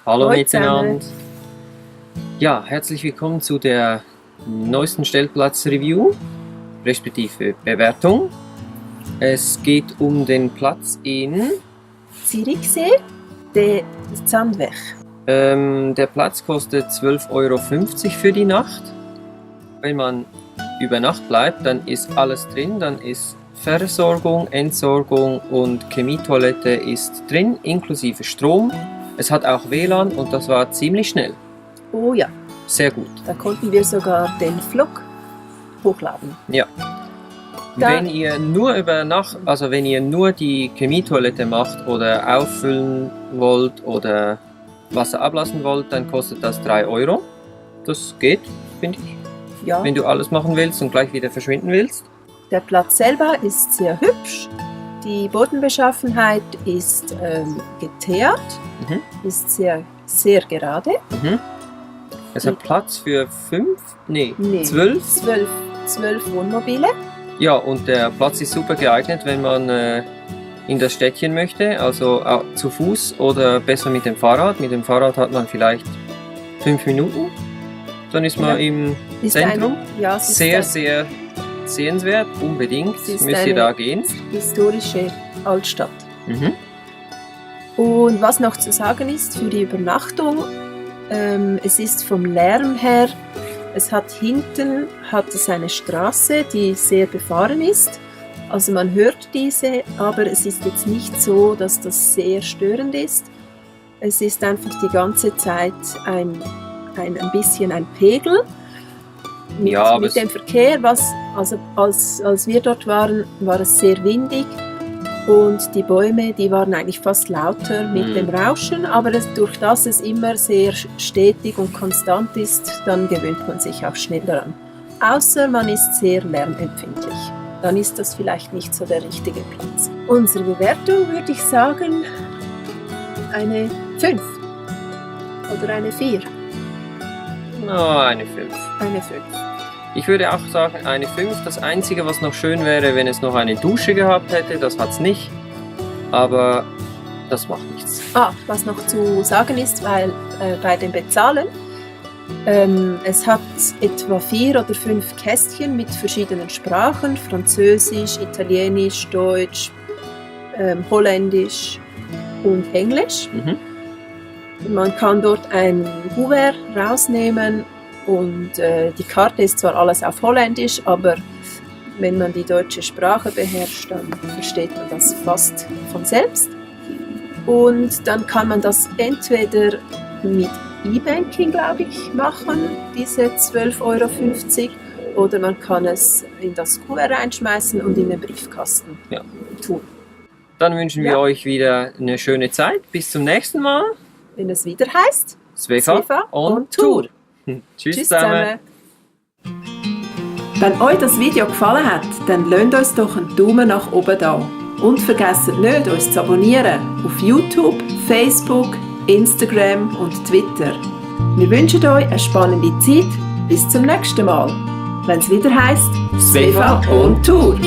Hallo Hallo miteinander. Ja, herzlich willkommen zu der neuesten Stellplatz-Review, respektive Bewertung. Es geht um den Platz in... Zürichsee, der Zandweg. Der Platz kostet 12,50 Euro für die Nacht. Wenn man über Nacht bleibt, dann ist alles drin. Dann ist Versorgung, Entsorgung und Chemietoilette ist drin, inklusive Strom. Es hat auch WLAN und das war ziemlich schnell. Oh ja, Sehr gut. da konnten wir sogar den Vlog hochladen. Ja. Wenn ihr nur über Nacht, also wenn ihr nur die Chemietoilette macht oder auffüllen wollt oder Wasser ablassen wollt, dann kostet das 3 Euro. Das geht, finde ich. Ja, Wenn du alles machen willst und gleich wieder verschwinden willst. der Platz selber ist sehr hübsch. Die Bodenbeschaffenheit ist geteert, ist sehr, sehr gerade. Es hat Platz für 12. 12 Wohnmobile. Ja, und der Platz ist super geeignet, wenn man in das Städtchen möchte, also zu Fuß oder besser mit dem Fahrrad. Mit dem Fahrrad hat man vielleicht 5 Minuten, dann ist man im Zentrum. Es ist Sehr, eine sehr sehenswert, unbedingt Es ist müsst ihr eine- da gehen. historische Altstadt. Mhm. Und was noch zu sagen ist für die Übernachtung, es ist vom Lärm her, es hat eine Straße, die sehr befahren ist. Also man hört diese, aber es ist jetzt nicht so, dass das sehr störend ist. Es ist einfach die ganze Zeit ein bisschen ein Pegel Ja, aber mit dem Verkehr. Als wir dort waren, war es sehr windig. Und die Bäume, die waren eigentlich fast lauter mit dem Rauschen, aber durch das es immer sehr stetig und konstant ist, dann gewöhnt man sich auch schnell daran. Außer man ist sehr lärmempfindlich. Dann ist das vielleicht nicht so der richtige Platz. Unsere Bewertung würde ich sagen, eine 5 oder eine 4. Eine 5. Eine 5. Ich würde auch sagen eine 5. Das Einzige, was noch schön wäre, wenn es noch eine Dusche gehabt hätte, das hat es nicht. Aber das macht nichts. Was noch zu sagen ist, weil bei dem Bezahlen, es hat etwa 4 oder 5 Kästchen mit verschiedenen Sprachen, Französisch, Italienisch, Deutsch, Holländisch und Englisch. Man kann dort ein Kuvert rausnehmen und die Karte ist zwar alles auf Holländisch, aber wenn man die deutsche Sprache beherrscht, dann versteht man das fast von selbst. Und dann kann man das entweder mit E-Banking, glaube ich, machen, diese 12,50 Euro, oder man kann es in das Kuvert reinschmeißen und in den Briefkasten tun. Dann wünschen wir euch wieder eine schöne Zeit. Bis zum nächsten Mal. Wenn es wieder heißt, Svefa on Tour. Tschüss zusammen. Wenn euch das Video gefallen hat, dann lasst uns doch einen Daumen nach oben da. Und vergesst nicht, uns zu abonnieren auf YouTube, Facebook, Instagram und Twitter. Wir wünschen euch eine spannende Zeit. Bis zum nächsten Mal, wenn es wieder heisst, Svefa on Tour.